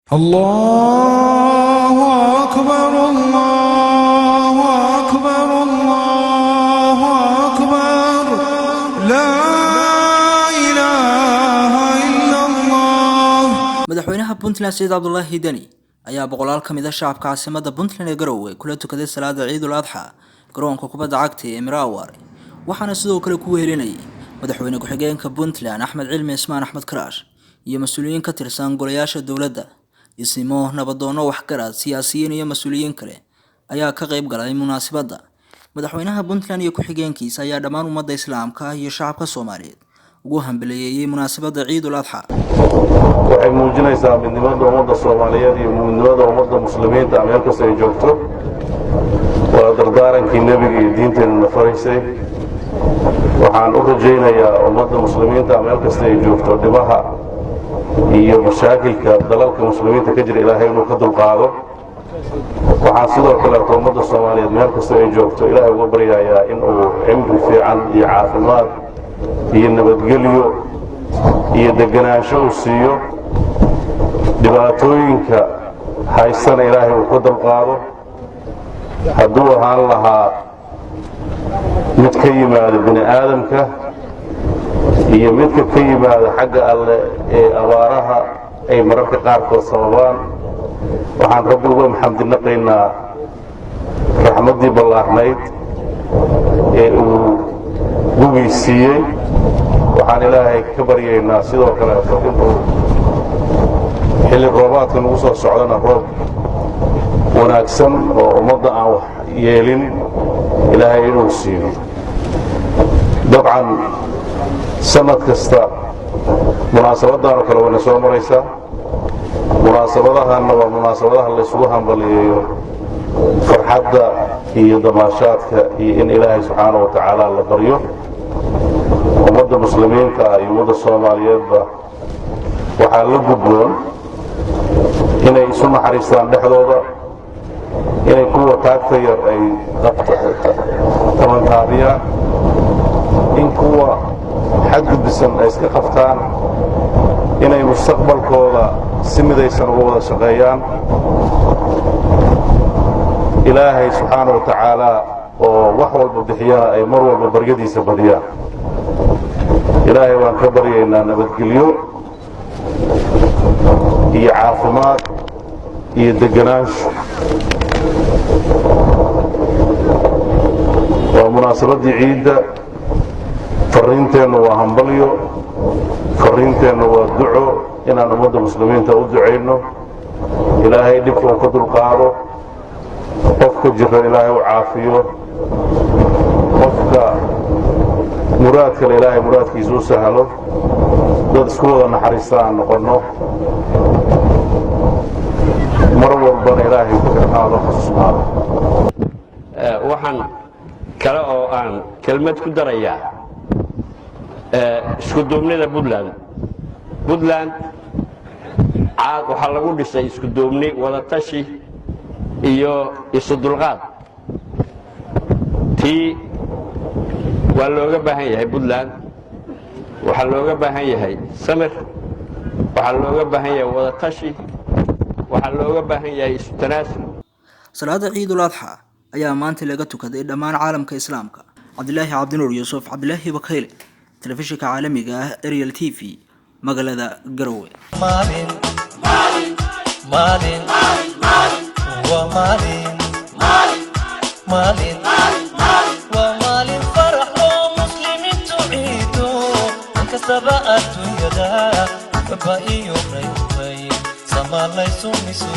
الله أكبر، الله أكبر، الله أكبر، لا إله إلا الله. Madaxweynaha Puntland Saciid Cabdulaahi Deni ayaa boqolaal ka mid ah shacabka caasimada Puntland ee Garowe kula tukaday salaada Ciidul Adxa garoonka kubadda cagta ee Miraawar. Waxaana sidoo kale ku wehelinayay madaxweyne ku-xigeenka Puntland Axmed Cilmi Ismaan Axmed Karaash iyo mas-uuliyiin ka tirsan golayaasha dowladda, isimo, nabadoono, waxgarad, siyaasiyiin iyo mas-uuliyiin kale ayaa ka qayb galay munaasabadda. Madaxweynaha Puntland iyo ku-xigeenkiisa ayaa dhammaan ummadda islaamka ah iyo shacabka Soomaaliyeed ugu hambaliyeeyey munaasabadda Ciidul Adxa. Waxay muujinaysaa midnimada ummadda Soomaaliyeed iyo midnimada ummadda muslimiinta meel kasta ay joogto. Waa dardaarankii Nebiga iyo diinteenna faraysay. Waxaan u rajaynayaa ummadda muslimiinta meel kasta ay joogto dhibaha iyo mashaakilka dalalka muslimiinta ka jira Ilaahay inuu ka dulqaado. Waxaan sidoo kaleeto ummadda Soomaaliyeed meel kasta ay joogto Ilaahay uga baryayaa inuu cimri fiican iyo caafimaad iyo nabadgelyo iyo deganaansho uu siiyo, dhibaatooyinka haystana Ilaahay uu ka dulqaado, hadduu ahaan lahaa mid ka yimaada bini aadamka iyo midka ka yimaada xagga Alle ee abaaraha ay mararka qaarkood sababaan. Waxaan Rabbi uga maxamdinaqaynaa raxmaddii ballaarnayd ee uu gugii siiyey. Waxaan Ilaahay ka baryaynaa sidoo kaleeto inuu xilli roobaadka nagu soo socdana roob wanaagsan oo ummadda aan wax yeelin Ilaahay inuu siiyo. Dabcan, sannad kasta munaasabaddaanoo kale wayna soo maraysaa. Munaasabadahanna waa munaasabadaha laysugu hambaliyeeyo farxadda iyo damaashaadka iyo in Ilaahay subxaana wa tacaala la baryo. Ummadda muslimiinta ah iyo ummadda Soomaaliyeedba waxaa la gudboon inay isu naxariistaan dhexdooda, inay kuwa taagta yar ay tabantaabiyaan, in kuwa xadgudbisan ay iska qabtaan, inay mustaqbalkooda si midaysan uga wada shaqeeyaan. Ilaahay subxaana wa tacaala oo wax walba bixiyana ay mar walba baryadiisa badiyaan. Ilaahay waan ka baryaynaa nabadgelyo iyo caafimaad iyo deganaansho. Waa munaasabaddii ciidda. Farriinteennu waa hambalyo, farriinteennu waa duco, inaan ummadda muslimiinta u ducayno, Ilaahay dhibka uu ka dulqaado, qofka jira Ilaahay u caafiyo, qofka muraadkale Ilaahay muraadkiisa u sahlo, dad isku wada naxariista aan noqonno, mar walbana Ilaahay ku xirnaado, xusuusnaado. Waxaan kale oo aan kelmad ku darayaa isku duubnida Puntland. Puntland waxaa lagu dhisay isku duubni, wadatashi iyo isu dulqaad. Tii waa looga baahan yahay Puntland. Waxaa looga baahan yahay samir, waxaa looga baahan yahay wadatashi, waxaa looga baahan yahay isu tanaasul. Salaada Ciidul Adxa ayaa maanta laga tukaday dhammaan caalamka islaamka. Cabdilaahi Cabdinuur Yuusuf, Cabdilaahi Bakayle, telefishinka caalamiga ah Ariel TV, magaalada Garowe. Maalin, maalin, waa maalin, maalin, waa maalin farax oo muslimiintu ciido. Inkastaba adduunyada baba iyo raybay samaalaysu miso.